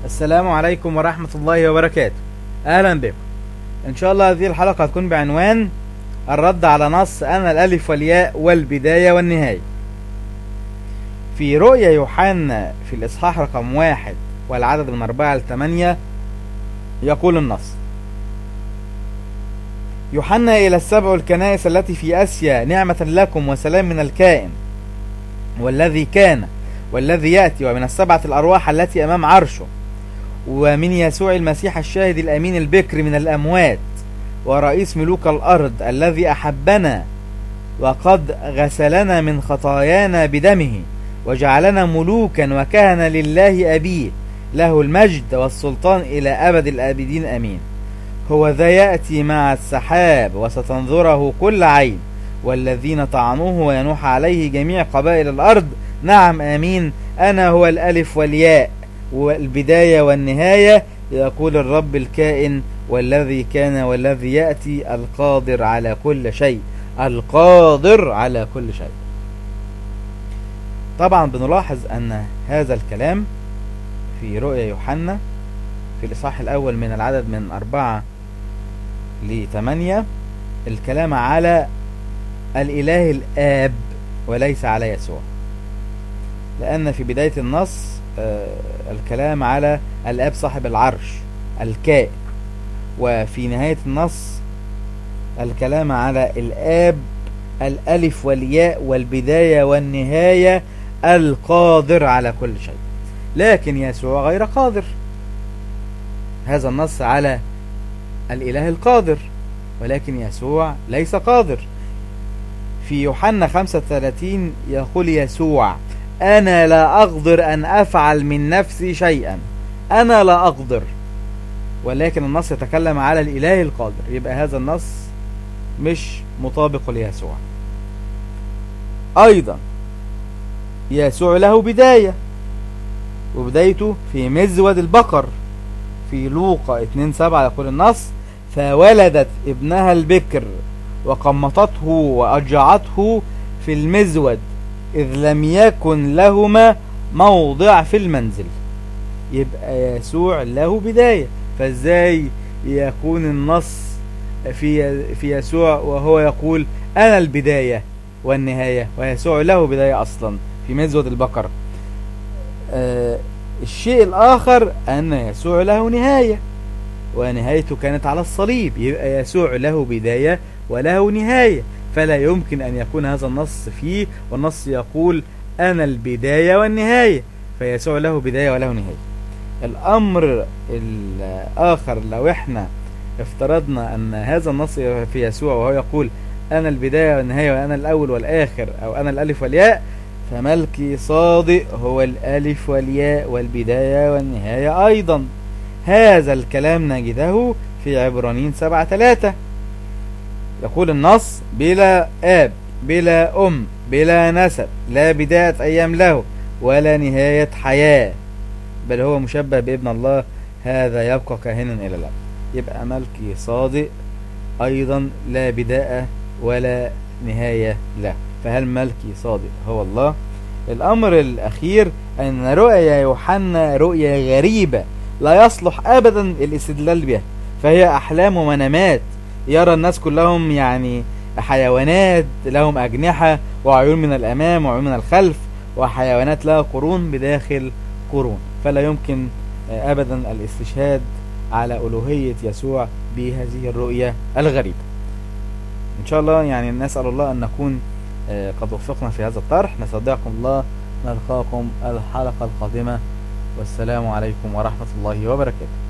السلام عليكم ورحمة الله وبركاته. أهلا بكم. إن شاء الله هذه الحلقة هتكون بعنوان الرد على نص أنا الألف والياء والبداية والنهاية. في رؤيا يوحنا في الإصحاح رقم 1 والعدد من 4 ل 8 يقول النص: يوحنا إلى السبع الكنائس التي في آسيا، نعمة لكم وسلام من الكائن والذي كان والذي يأتي، ومن السبعة الأرواح التي أمام عرشه، ومن يسوع المسيح الشاهد الأمين البكر من الأموات، ورئيس ملوك الأرض الذي أحبنا وقد غسلنا من خطايانا بدمه وجعلنا ملوكا وكهنة لله أبيه، له المجد والسلطان إلى أبد الآبدين آمين. هو ذا يأتي مع السحاب وستنظره كل عين، والذين طعنوه وينوح عليه جميع قبائل الأرض. نعم آمين. أنا هو الألف والياء والبداية والنهاية، يقول الرب الكائن والذي كان والذي يأتي، القادر على كل شيء، القادر على كل شيء. طبعا بنلاحظ أن هذا الكلام في رؤيا يوحنا في الإصحاح الأول من العدد من 4 ل 8 الكلام على الإله الآب وليس على يسوع، لأن في بداية النص الكلام على الآب صاحب العرش الكائن، وفي نهاية النص الكلام على الآب الألف والياء والبداية والنهاية القادر على كل شيء. لكن يسوع غير قادر. هذا النص على الإله القادر، ولكن يسوع ليس قادر. في يوحنا 35 يقول يسوع: أنا لا أقدر أن أفعل من نفسي شيئا، أنا لا أقدر. ولكن النص يتكلم على الإله القادر، يبقى هذا النص مش مطابق ليسوع. أيضا يسوع له بداية، وبدايته في مزود البقر. في لوقا 2:7 يقول النص: فولدت ابنها البكر وقمطته وأجعته في المزود إذ لم يكن لهما موضع في المنزل. يبقى يسوع له بداية، فازاي يكون النص في يسوع وهو يقول أنا البداية والنهاية، ويسوع له بداية أصلا في مزود البقر؟ الشيء الآخر أن يسوع له نهاية، ونهايته كانت على الصليب. يبقى يسوع له بداية وله نهاية، فلا يمكن أن يكون هذا النص فيه والنص يقول أنا البداية والنهاية، فيسوع له بداية وله نهاية. الأمر الآخر، لو احنا افترضنا أن هذا النص في يسوع وهو يقول أنا البداية والنهاية وأنا الأول والآخر، أو أنا الألف والياء، فملكي صادق هو الألف والياء والبداية والنهاية أيضا. هذا الكلام نجده في عبرانيين 7:3. يقول النص: بلا آب بلا أم بلا نسب، لا بداية أيام له ولا نهاية حياة، بل هو مشبه بابن الله، هذا يبقى كاهنا إلى الأبد. يبقى ملكي صادق أيضا لا بداية ولا نهاية له. فهل ملكي صادق هو الله؟ الأمر الأخير أن رؤيا يوحنا رؤيا غريبة لا يصلح أبدا الاستدلال بها، فهي أحلام ومنامات. يرى الناس كلهم يعني حيوانات لهم أجنحة وعيون من الأمام وعيون من الخلف، وحيوانات لها قرون بداخل قرون، فلا يمكن أبدا الاستشهاد على ألوهية يسوع بهذه الرؤية الغريبة. إن شاء الله يعني نسأل الله أن نكون قد وفقنا في هذا الطرح. نستودعكم الله، نلقاكم الحلقة القادمة، والسلام عليكم ورحمة الله وبركاته.